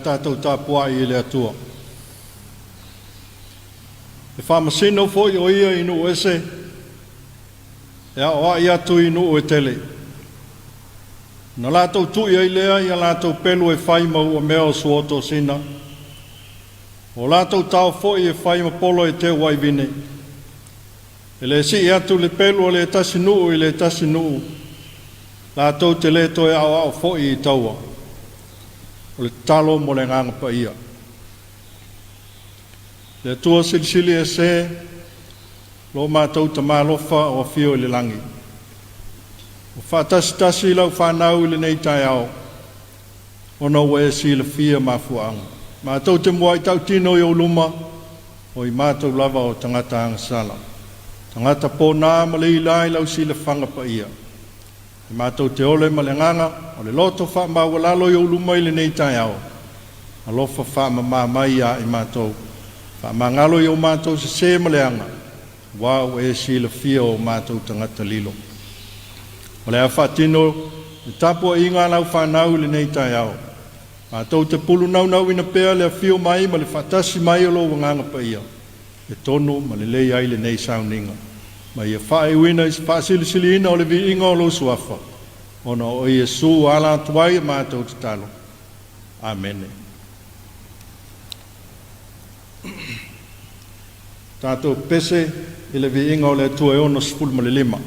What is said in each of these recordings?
tatou tapuai i le Atua. E faamasino foi o ia i nuu ese, e aoai atu i nuu e tele. Na latou tui ai lea ia latou pelu e fai ma uamea o suotosina, o latou tao foi e fai ma polo e teu ai vine. E le sii atu le pelu o le tasi nuu i le tasi nuu, latou te le toe aoao foi i taua. O le tatalo mo le agaga paia. Le Atua Silisili Ese, lo matou Tamalofa o afio i le lagi. Ua faatasitasi lau fanau i lenei taeao, ona ua e silafia mafuaaga. Matou te muai tautino i ou luma, o i matou lava o tagata agasala. Tagata pona ma le ila i lau silafaga paia. E matou te ole ma le agaga o le loto faamaualalo i ou luma i lenei taeao. Alofa faamama mai ia i matou. Faamagalo i o matou sese ma leaga, ua ua e silafia o matou tagata lilo. O le a faatino le tapuaiga a lau fanau i lenei taeao. Matou te pulu naunauina pea le afio mai ma le faatasi mai o lou agaga paia, e tonu ma lelei ai lenei sauniga. Ma ia faaiuina i se faasilisiliina o le viiga o lou suafa, ona o Iesu ala atu ai e matou tatalo. Amene. Tatou pese i le viiga o le Atua e 65.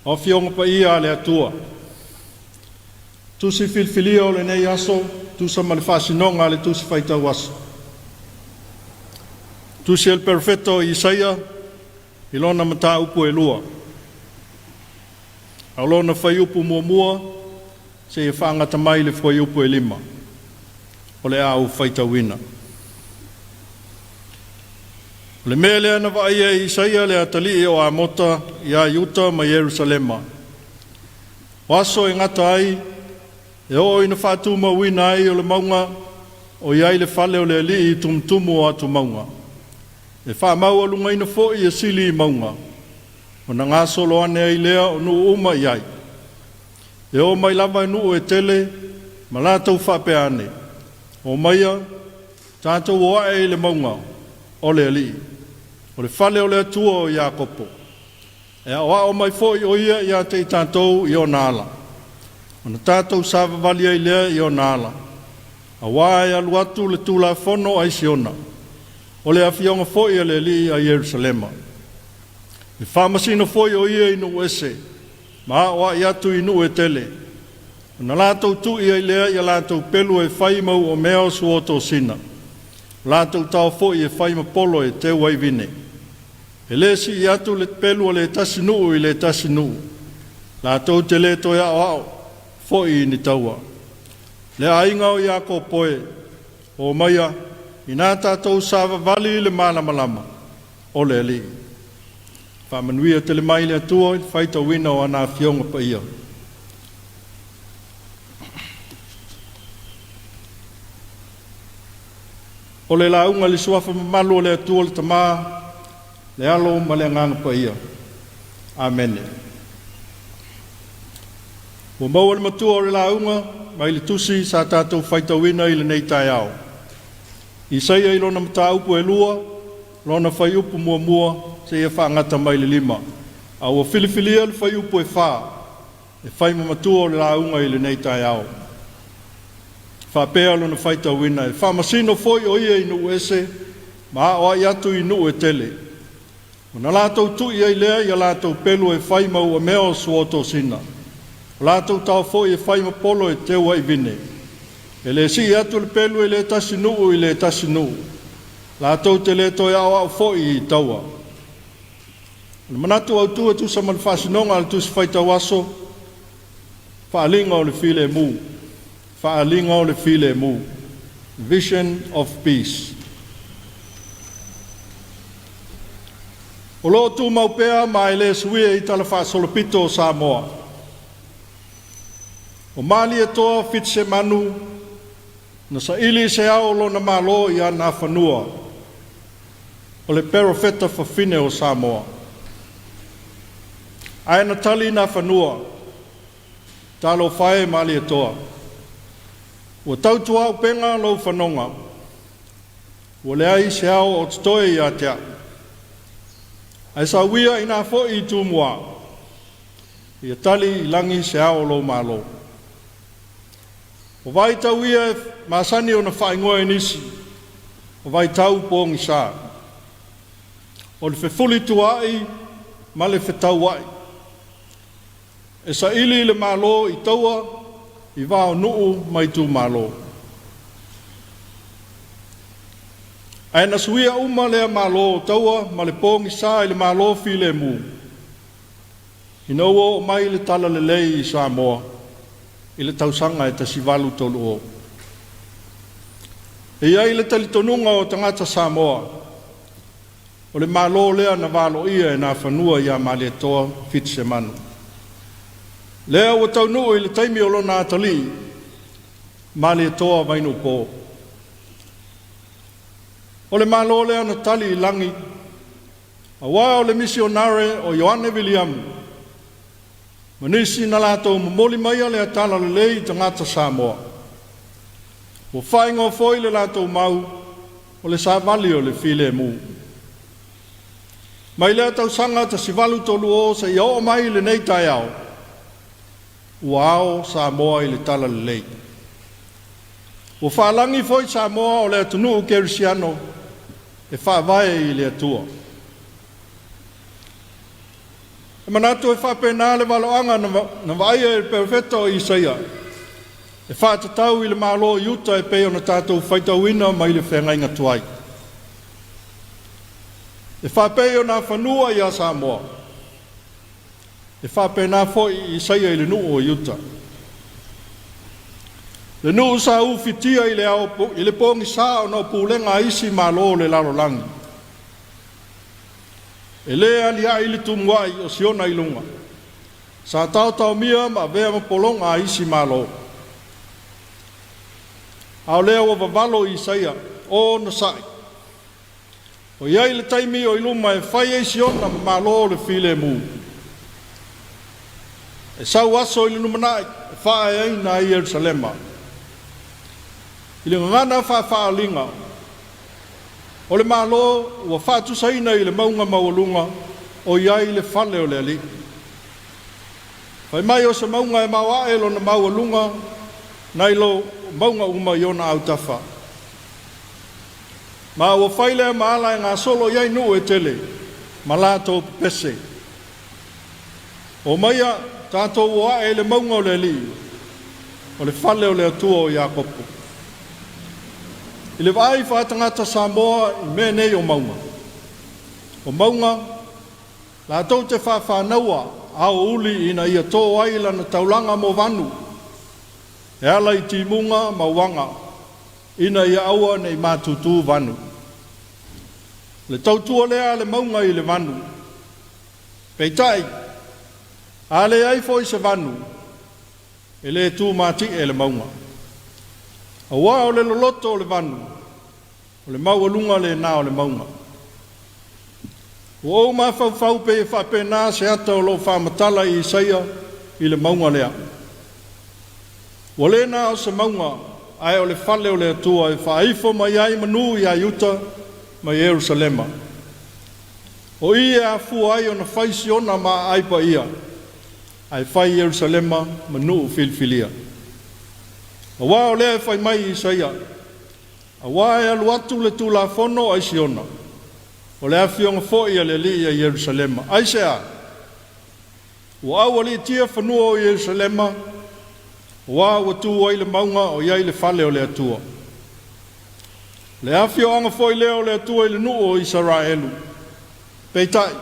O Afioga Paia a le Atua, tusi filifilia o lenei aso, tusa ma le faasinoga a le tusi faitau aso. Tusi a le Perofeta o Isaia i lona mataupu e lua. A o lona fuaiupu 1 seia faagata mai le fuaiupu e 5, o le a ou faitauina. O le mea lea na vaaia e Isaia le atalii o Amota ia Iuta ma Ierusalema, o aso e gata ai e oo ina faatumauina ai o le mauga o i ai le fale o le Alii i tumutumu o atumauga, e faamaualugaina foi e sili i mauga, ona gasolo ane ai lea o nuu uma i ai. E oo mai lava i nuu e tele ma latou faapea ane, omaia, tatou o ae i le mauga o le Alii, o le fale o le Atua o Iakopo. E aoao mai foi o ia ia te i tatou i ona ala, ona tatou savavali ai lea i ona ala, aua e alu atu le Tulafono a Siona, o le afioga foi a le Alii a Ierusalema. E faamasino foi o ia i nuu ese, ma aoai atu i nuu e tele, ona latou tui ai lea ia latou pelu e fai ma uomea o suotosina, o latou tao foi e fai ma polo e teu ai vine. E le sii atu le pelu a le tasi nuu i le tasi nuu, latou te le toe aoao foi i ni taua. Le aiga o Iakopo e, omaia, ina tatou savavali i le malamalama o le Alii. Faamanuia tele mai le Atua i le faitauina o ana Afioga Paia. O le lauga i le suafa mamalu o le Atua le Tama, le Alo ma le Agaga Paia. Amene. Ua maua le matua o le lauga mai le tusi sa tatou faitauina i lenei taeao. Isaia i lona mataupu e 2, lona fuaiupu 1 seia faagata mai le 5. A ua filifilia le fuaiupu e 4 e fai ma matua o le lauga i lenei taeao. Faapea lona faitauina, e faamasino foi o ia i nuu ese ma aoai atu i nuu e tele. Ona latou tui ai lea ia latou pelu e fai ma uamea o suotosina, o latou tao foi e fai ma polo e teu ai vine. E le sii atu le pelu i le tasi nuu i le tasi nuu, latou te le toe aoao foi i taua. O le manatu autu e tusa ma le faasinoga a le Tusi Faitau Aso, Faaaliga o le Filemu, Faaaliga o le Filemu, Vision of Peace. O lo o tumau pea ma e le suia i tala faasolopito o Samoa. O Malietoa Fitisemanu na saili se ao o lona Malo ia Nafanua, o le perofeta fafine o Samoa. Ae na tali Nafanua, talofa e Malietoa, ua tautuaupega lou fanoga, ua leai se ao o totoe ia te au. Ae sauia ina foi i Tumua, ia tali i lagi se ao o lou Malo. O vaitau ia e masani ona faaigoa e nisi, o vaitau pogisa, o le fefulituaai ma le fetauai, e saili le Malo i taua i va o nuu ma itumalo. Ae na suia uma lea Malo o taua ma le pogisa i le Malo filemu, ina ua oo mai le talalelei i Samoa i le tausaga e 1830. E i ai le talitonuga o tagata Samoa, o le Malo lea na valoia e Nafanua ia Malietoa Fitisemanu. Lea ua taunuu i le taimi o lona atalii, Malietoa Vainuupo. O le Malo lea na tali i lagi, aua o le misionare o Ioane Viliamu, ma nisi na latou momoli maia le talalelei i tagata Samoa. Ua faaigoa foi le latou mau o le savali o le filemu. Mai lea tausaga 1830 seia oo mai i lenei taeao, ua ao Samoa i le talalelei. Ua faalagi foi Samoa o le atunuu kerisiano e faavae i le Atua. E manatu e faapena le valoaga na vaaia e le perofeta o Isaia e faatatau i le Malo o Iuta e pei ona tatou faitauina mai le feagaiga tuai. E faapei o Nafanua ia Samoa. E faapena foi i Isaia i le nuu o Iuta. Le nuu sa ufitia i le, ao, i le pogisa ona o pulega a isi malo o le lalolagi. E lē aliae le tumuai o Siona i luga, sa taotaomia ma avea ma pologa a isi malo. A o lea ua vavalo Isaia, o onosai, o i ai le taimi o i luma e fai ai Siona ma malo o le filemu. E sau aso i le lumanai e faaeaina ai Ierusalema. I le gagana faafaaaliga, o le Malo ua faatusaina i le mauga maualuga o i ai le fale o le Alii. Fai mai o se mauga e maoae lona maualuga nai lo mauga uma i ona autafa. Ma ua fai lea ma ala e gasolo i ai nuu e tele ma latou pepese. Omaia tatou o ae i le mauga o le Alii, o le fale o le Atua o Iakopo. I le vaai faatagata Samoa i mea nei o mauga. O mauga, latou te faafānaua aoauli ina ia tō ai lana taulaga mo vanu, e ala i timuga ma uaga, ina ia aua ne i matutu vanu. Le tautua lea a le mauga i le vanu. Peitai, a leai foi se vanu, e le tumati'e le mauga. Auā o le loloto o le vanu, o le maualuga lena o le mauga. Ua ou mafaufau pei e faapena se ata o loo faamatala i Isaia i le mauga lea. Ua le na o se mauga, ae o le fale o le Atua e faaifo mai ai manū iā Iuta ma Ierusalema. O i e afua ai ona fai Siona ma aai paia, ae fai Ierusalema ma nuu filifilia. Auā o lea e fai mai Isaia, auā e alu atu le Tulafono ai Siona, o le afioga foi a le Alii ia Ierusalema. Aisea? Ua aualiitia fanua o Ierusalema, auā ua tu ai le mauga o i ai le fale o le Atua. Le afioaga foi lea o le Atua i le nuu o Isaraelu. Peitai,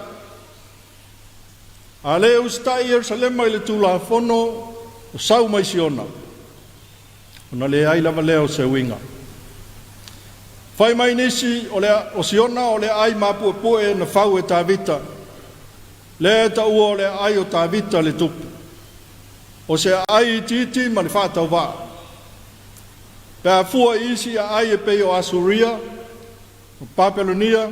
a le usitai Ierusalema i le Tulafono o sau mai Siona, ona leai lava lea o se uiga. Fai mai nisi o, le, o Siona o le aai mapuepue na fau e Tavita, lea e taua o le aai o Tavita le tupu. O se aai itiiti ma le faatauvaa. Pe a fua i isi aai e pei o Asuria, o Papelonia,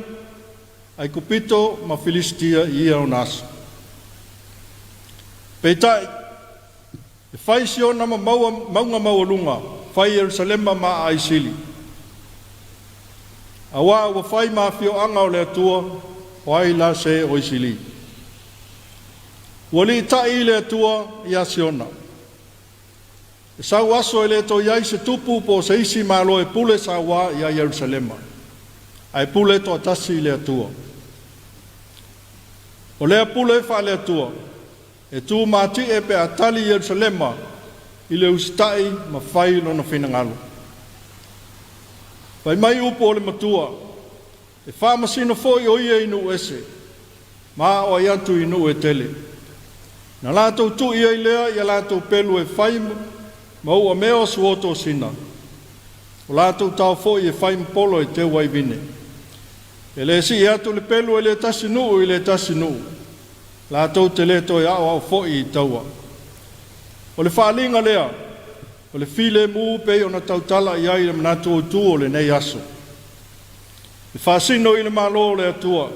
Aikupito ma Filisitia i ia ona aso. Peitai, e fai Siona ma maua, mauga maualuga, fai Ierusalema ma aai sili. Auā ua fai ma afioaga o le Atua, o ai la se o isili. Ua liita'i le Atua ia Siona. E sau aso e le toe i ai se tupu po o se isi malo e pule sauā iā Ierusalema, ae pule toatasi le Atua. O lea pule faale-Atua, e tu mati'e pe a tali Ierusalema i le usita'i ma fai lona finagalo. Fai mai upu o le matua, e faamasino foi o ia i nuu ese, ma aoai atu i nuu e tele. Na latou tui ai lea ia latou pelu e fai ma uamea o suotosina, o latou tao foi e fai ma polo e teu ai vine. E le sii atu le pelu e le tasi nuu i le tasi nuu, latou te le toe aoao foi i taua. O le faaaliga lea, o le filemu pei ona tautala i ai le manatu autu o lenei aso. E faasino i le Malo o le Atua,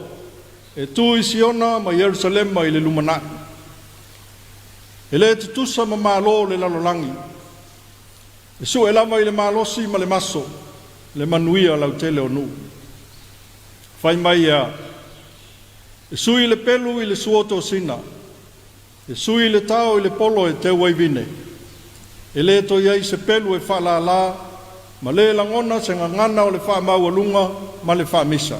e tu i Siona ma Ierusalema i le lumanai. E le tutusa ma malo o le lalolagi, e sue lava i le malosi ma le maso, le manuia lautele o nuu. Fai mai ea, e sui le pelu i le suotosina, e sui le tao i le polo e teu ai vine. E le toe i ai se pelu e faalālā ma le lagona se gagana o le faamaualuga ma le faamisa.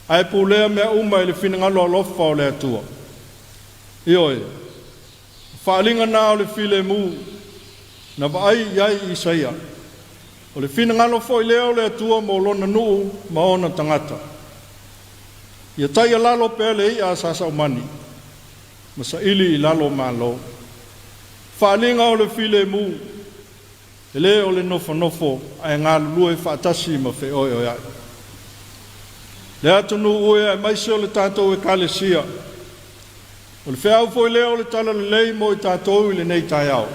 Ae pulea mea uma e le finagalo alofa o le Atua. Ioe, o faaaliga na o le filemu na vaai i ai Isaia. O le finagalo foi lea o le Atua mo lona nuu ma ona tagata. Ia taialalo pea le i'a a Sasaumani. Ma saili i lalo o Malo. Faaaliga o le filemu, e le o le nofonofo ae galulue faatasi ma feoeoeai. Le atunuu e aemaise o le tatou Ekalesia, o le feau foi lea o le Talalelei mo i tatou i lenei taeao.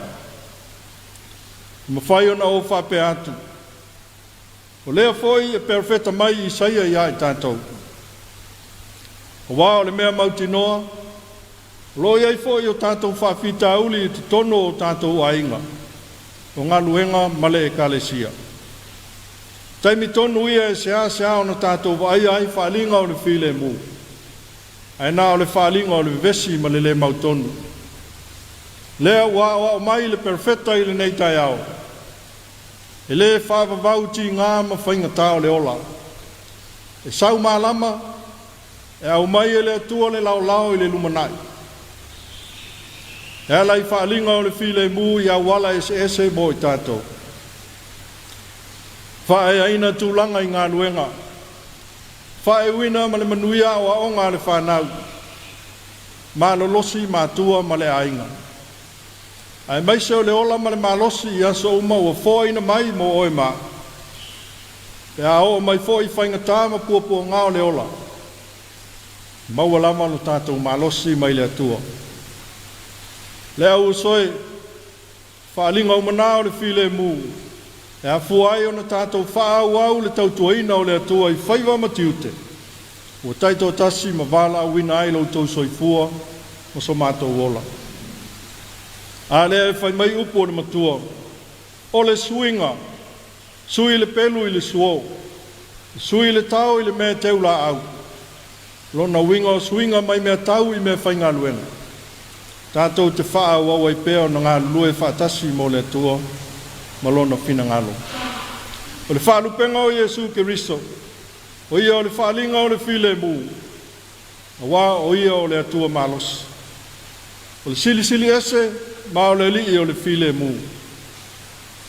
E mafai ona ou faapea atu, o lea foi e perofeta mai Isaia ia i tatou, aua o le mea mautinoa, o lo o i ai foi o tatou faafitauli i totonu o tatou aiga, o galuega ma le Ekalesia. Taimi tonu ia e seasea ona tatou vaaia ai faaaliga o le filemu, ae na o le faaaliga o le vevesi ma le le mautonu. Lea ua aoao mai le Perofeta i lenei taeao, e le faavavau tiga ma faigata o le ola. E sau malama, e aumai e le Atua le laolao i le lumanai. E ala i faaaliga o le filemu i auala eseese mo i tatou. Faaeaina tulaga i galuega, faaiuina ma le manuia aoaoga a le fanau, malolosi matua ma le aiga, aemaise o le ola ma le malosi i aso uma ua foaina mai mo oe ma a'u. Pe a oo mai foi faigata ma puapuaga o le ola, maua lava lo tatou malosi mai le Atua. Le au uso e, faaaliga uma na o le filemu e afua ai ona tatou faaauau le tautuaina o le Atua i faiva ma tiute ua taitoatasi ma valaauina ai lo outou soifua ma so matou ola. A lea e fai mai upu o le Matua, o le suiga, sui le pelu i le suo, sui le tao i le mea e teu laau. Lona uiga o suiga mai mea tau i mea faigaluega, tatou te faaauau ai pea ona galulue faatasi mo le Atua ma Lona finagalo. O le faalupega o Iesu Keriso, o Ia o le faaaliga o le filemu, aua o Ia o le Atua malosi. O le Silisili Ese ma o le Alii o le filemu.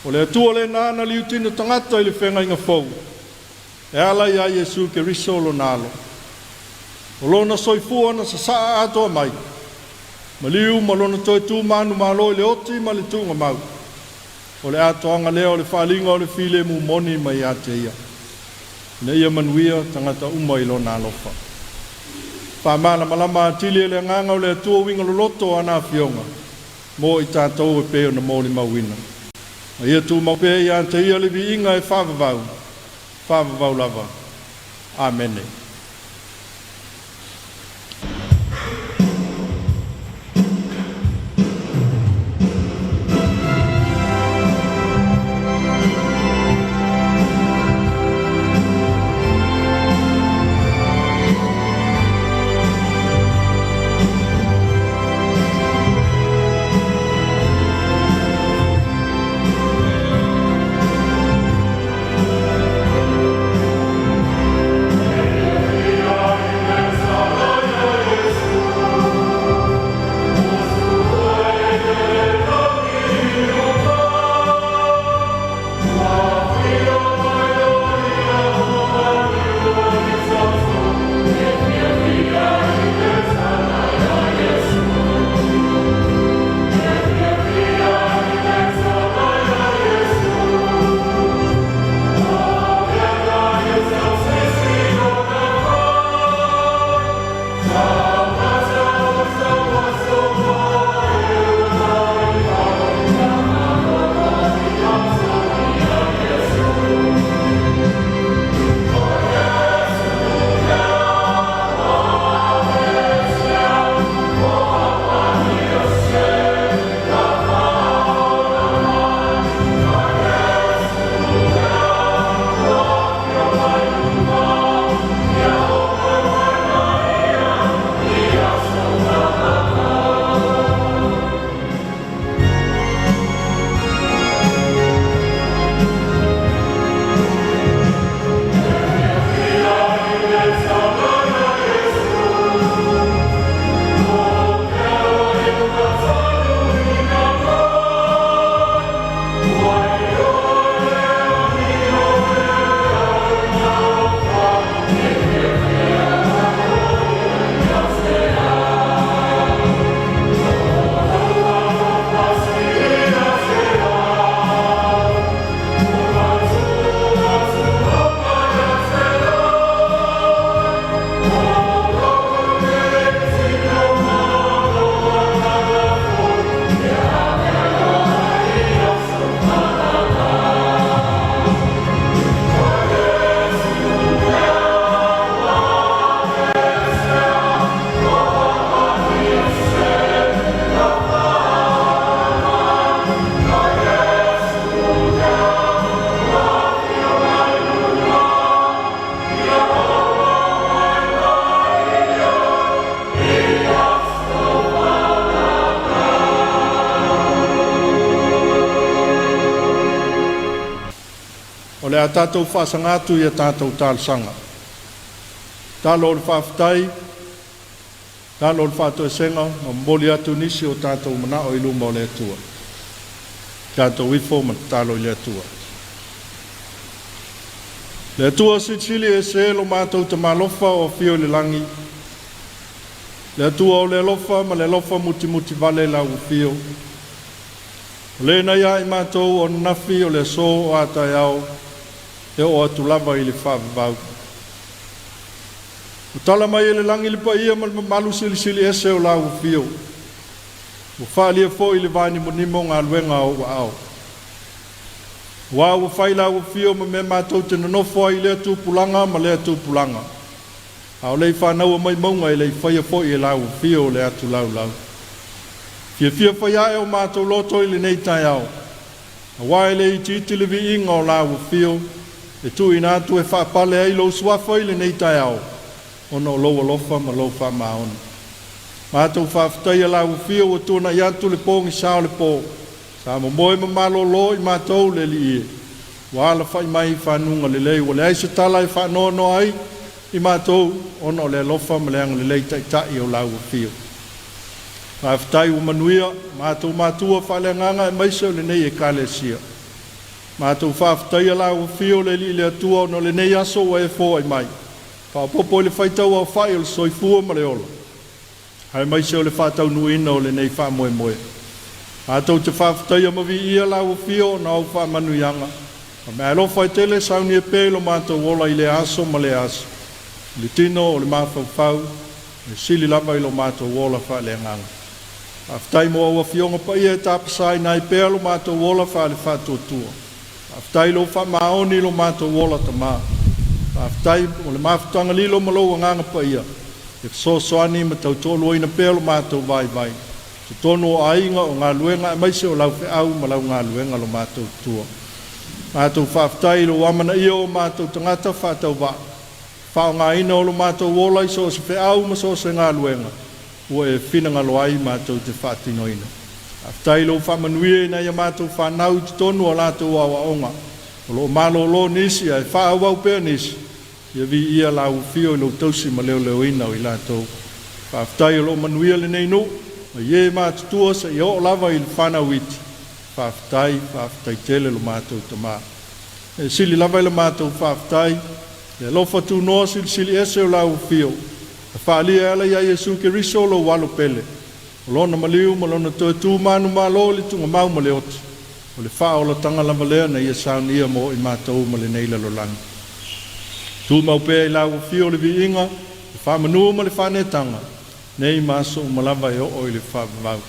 O le Atua lena na liutino tagata i le feagaiga fou, e ala ia Iesu Keriso lona alo. O lona soifua na sasaa atoa mai, maliu ma lona toe tu manumalo i le oti ma le tuugamau. O le atoaga lea o le faaaliga o le filemu moni mai ia te Ia, ina ia manuia tagata uma i lona alofa. Faamalamalama atili e le agaga o le Atua uiga loloto o ana afioga mo i tatou e pei ona molimauina. Ma ia tumau pea ia te Ia le viiga e faavavau, faavavau lava. Amene. o le a tatou faasaga atu i a tatou talosaga. Talo o le faafetai, talo o le faatoesega, ma momoli atu nisi o tatou manao i luma o le Atua. Tatou ifo ma tatalo i le Atua. Le Atua silisili ese lo matou tamalofa o afio i le lagi, le Atua o le alofa ma le alofa mutimuti vale lau afio. O le na ia i matou o ananafi o le aso o a taeao, e oo atu lava i le faavavau. Ua tala mai e le lagi le paia ma le mamalu silisili ese o lau afio. Ua faaalia foi i le vanimonimo galuega a ou aao. Aua ua fai lau afio ma mea matou te nonofo ai i lea tupulaga ma lea tupulaga. A o le i fanaua mai mauga e le i faia foi e lau afio o le atu laulau. Fiafia fai ae o matou loto i lenei taeao. Aua e le itiiti le viiga o lau afio e tuuina atu e faapale ai lou suafa i lenei taeao, ona o lou alofa ma lou faamaoni. Matou faafetaia lau afio ua tuanai atu le pogisa o le po, sa momoe ma malolo i matou le Alii e, ua alafai mai i fanuga lelei, ua leai se tala e faanoanoa ai i matou, ona o le alofa ma le agalelei taitai o lau afio. Faafetai ua manuia matou matua faaleagaga aemaise o lenei Ekalesia. Matou faafetaia lau afio le Alii le Atua ona o lenei aso ua e foai mai, faaopoopo i le faitau aofai o le soifua ma le ola, aemaise o le faataunuuina o lenei faamoemoe. Matou te faafetaia ma viia lau afio ona o au faamanuiaga ma meaalofa e tele saunia pea i lo matou ola i lea aso ma lea aso, i le tino o le mafaufau, e sili lava i lo matou ola faaleagaga. Faafetai mo au afioga paia e tapasaina ai pea lo matou ola faale-faatuatua. Faafetai i lou faamaoni i lo matou ola tama. Faafetai mo le mafutaga lilo ma lou agaga paia e fesoasoani ma tautoaluaina pea lo matou vaivai. Totonu o aiga o galuega aemaise o lau feau ma lau galuega lo matou tua. Matou faafetai i lou amanaia o matou tagata faatauvaa, faaaogaina o lo matou ola i so o se feau ma so o se galuega ua e finagalo ai matou te faatinoina. Faafetai i lou faamanuia ina ia matou fanau i totonu o latou aoaoga, o lo o malolo nisi ae faaauau pea nisi, ia viia lau afio i lou tausi ma leoleoina o i latou. Faafetai o lo o manuia lenei nuu, mai e matutua seia oo lava i le fanau iti. Faafetai, faafetai tele lo matou Tama. E sili lava i le matou faafetai, le alofa tunoa silisili ese o lau afio, na faaalia e ala ia Iesu Keriso lou alo pele, o lona maliu ma lona toe tu manumalo i le tugamau ma le oti, o le faaolataga lava lea na ia saunia mo i matou ma lenei lalolagi. Tumau pea i lau afio le viiga, le faamanu ma le faaneetaga, nei ma aso uma lava e oo i le faavavau.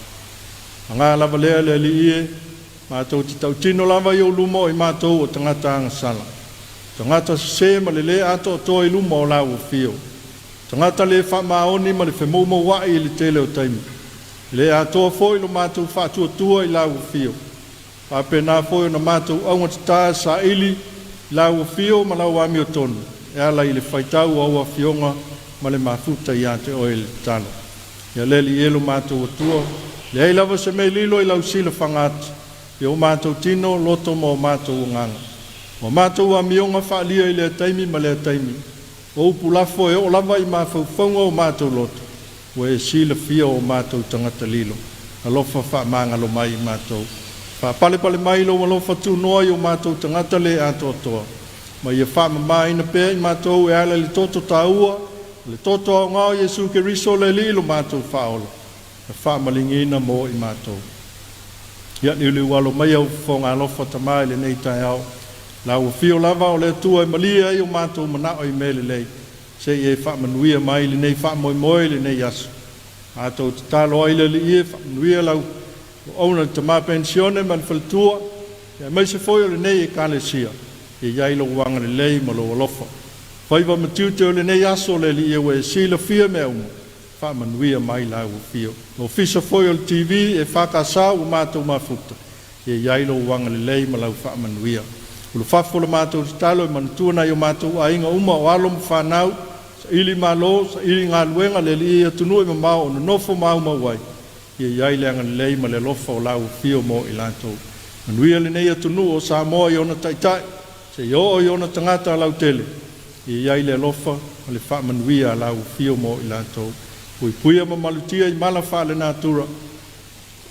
Paga lava lea le Alii e, matou te tautino lava i ou luma o i matou o tagata agasala, tagata sese ma le lē atoatoa i luma o lau afio, tagata le faamaoni ma le femoumoua'i i le tele o taimi. E le atoa foi lo matou faatuatua i lau afio, faapena foi ona matou augatata e saili i lau afio ma lau amiotonu e ala i le faitau o au afioga ma le mafuta ia te oe i le tatalo. Ia le Alii e lo matou Atua, leai lava se mea e lilo i lau silafaga atu i o matou tino, loto ma o matou agaga. Ua matou amioga faaalia i lea taimi ma lea taimi, o upu lafo e oo lava i mafaufauga o matou loto, ua e silafia o matou tagata lilo. Alofa faamagalo mai i matou. Faapalepale mai lou alofa tunoa i o matou tagata le atoatoa, ma ia faamamaina pea i matou e ala i le toto taua, le toto aoga o Iesu Keriso le Alii lo matou faaola, na faamaligiina mo i matou. Ia liuliu alo mai au fofoga alofa Tama i lenei taeao. Lau afio lava o le Atua e malie ai o matou manao i mea lelei, se i e faamanuia mai lenei faamoemoe i lenei aso. Matou tatalo ai le Alii e faamanuia lau auauna le tama penisione ma le faletua, aemaise foi o lenei Ekalesia, ia i ai lou agalelei ma lou alofa. Faiva ma tiute o lenei aso le Alii e ua e silafia mea uma, faamanuia mai lau afio. Le ofisa foi o le TV e EFKS ua matou mafuta, ia i ai lou agalelei ma lau faamanuia. Ulufafo le matou tatalo e manatua nai o matou aiga uma o alo ma fanau, saili malo, saili galuega le Alii i atunuu e mamao o nonofo maumau ai, ia i ai le agalelei ma le alofa o lau afio mo i latou. Manuia lenei atunuu o Samoa i ona taitai, seia oo i ona tagata lautele, ia i ai le alofa ma le faamanuia a lau afio mo i latou. Puipuia ma malutia i mala faalenatura,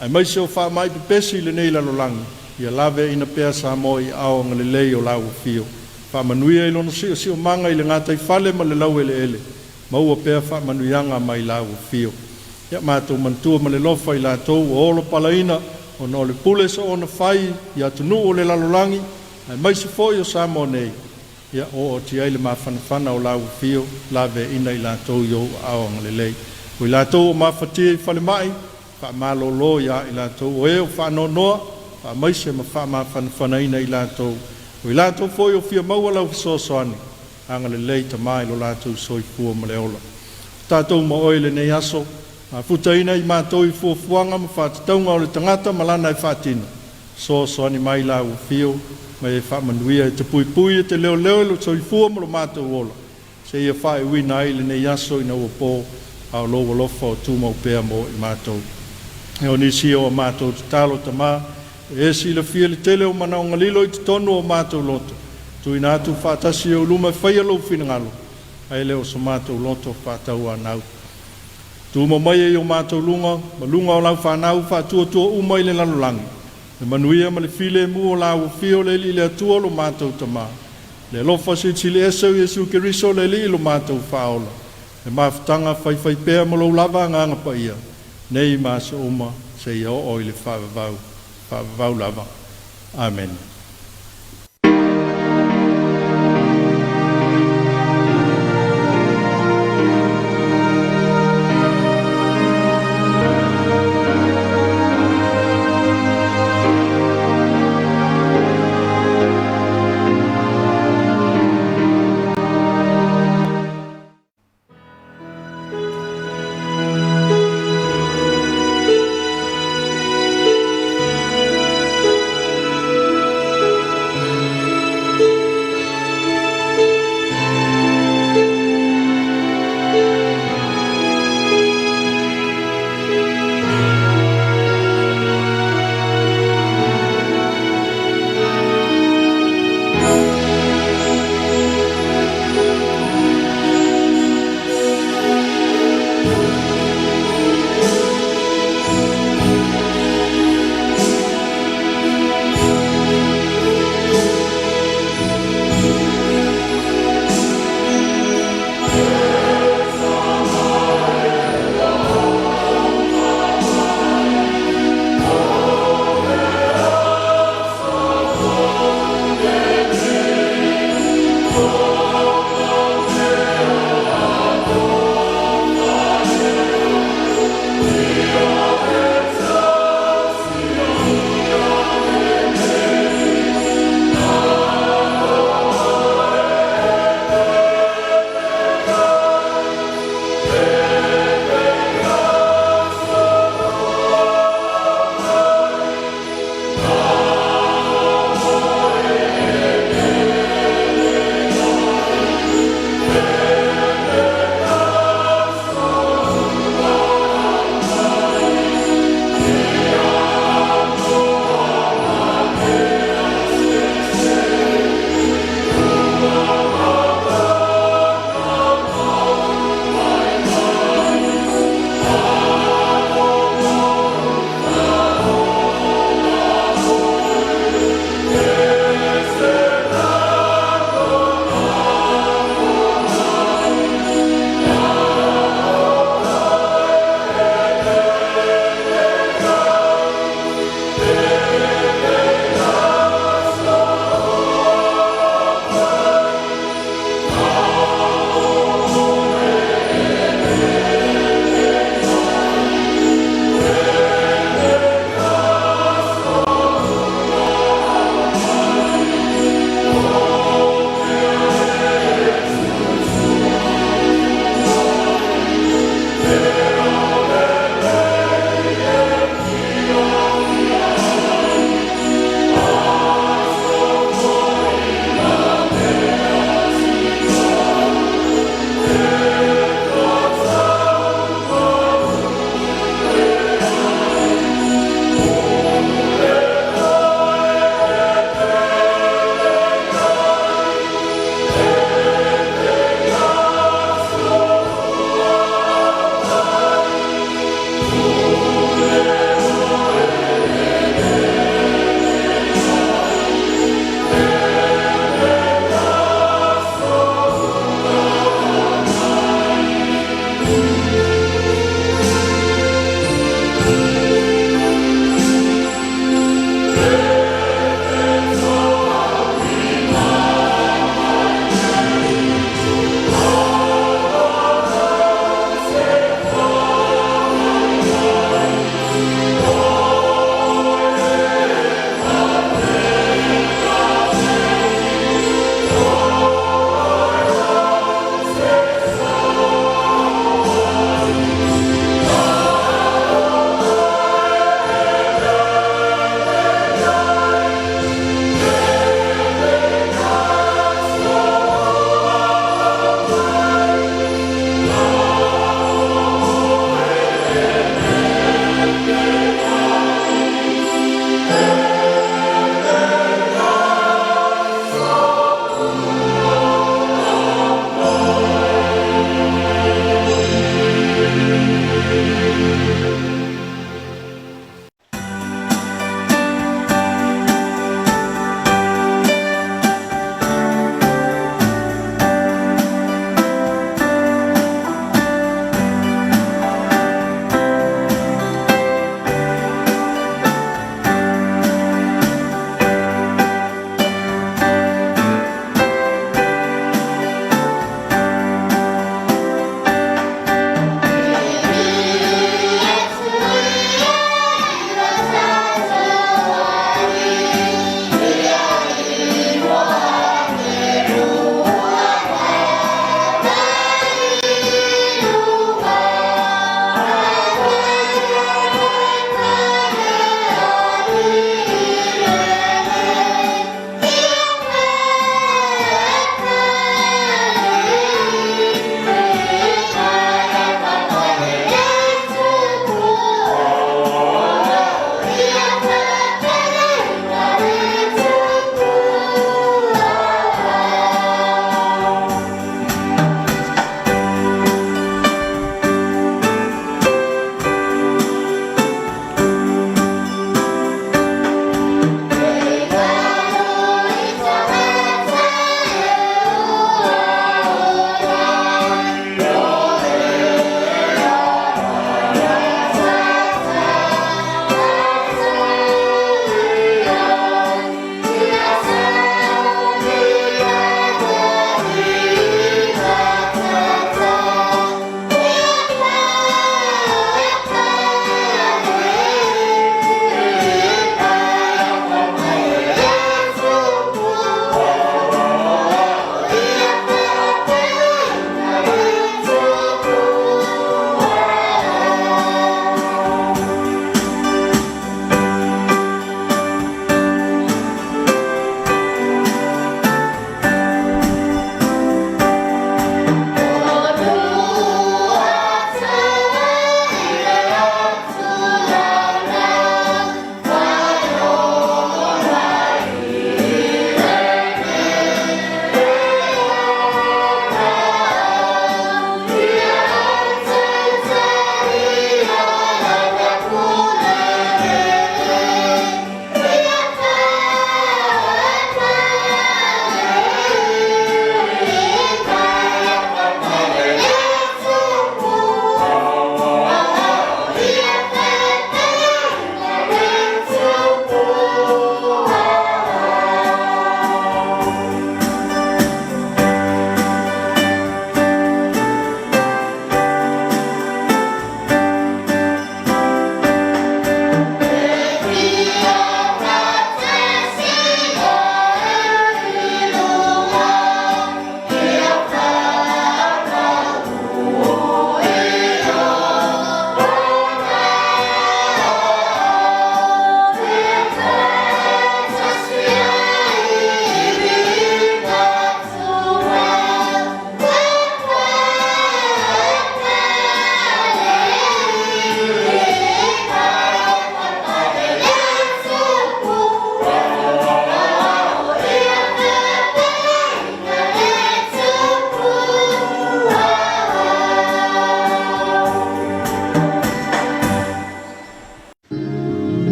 aemaise o faamai pepesi i lenei lalolagi, ia laveaina pea Samoa i aao agalelei o lau afio. Faamanuia i lona siosiomaga i le gataifale ma le laueleele, maua pea faamanuiaga mai lau afio. Ia matou manatua ma le alofa i latou ua olo palaina ona o le pule soona fai i atunuu o le lalolagi, aemaise foi o Samoa nei, ia oo atu i ai le mafanafana o lau afio, laveaina i latou i ou aao agalelei. O i latou ua mafatia i falemai, faamalolo ia i latou o e o faanoanoa, faamaise ma faamafanafanaina i latou. O i latou foi o fia maua lau fesoasoani, agalelei Tama i lo latou soifua ma le ola. Tatou ma oe i lenei aso, mafutaina i matou i fuafuaga ma faatatauga o le tagata ma lana e faatino, fesoasoani mai lau afio ma e faamanuia e te puipui e te leoleo i lo soifua ma lo matou ola, seia faaiuina ai lenei aso ina ua po, a o lou alofa o tumau pea mo i matou. E o nisi o a matou tatalo Tama, e silafia le tele o manaoga lilo i totonu o matou loto, tuuina atu faatasi i ou luma e faia lou finagalo, ae le o so matou loto faatauanau. Tumau mai e i o matou luga, ma luga o lau fanau faatuatua uma i le lalolagi, le manuia ma le filemu o lau afio le Alii le Atua lo matou Tama, le alofa silisili ese o Iesu Keriso le Alii lo matou Faaola, le mafutaga faifaipea ma lou lava Agaga Paia, nei ma aso uma, seia oo i le faavavau, faavavau lava. Amene.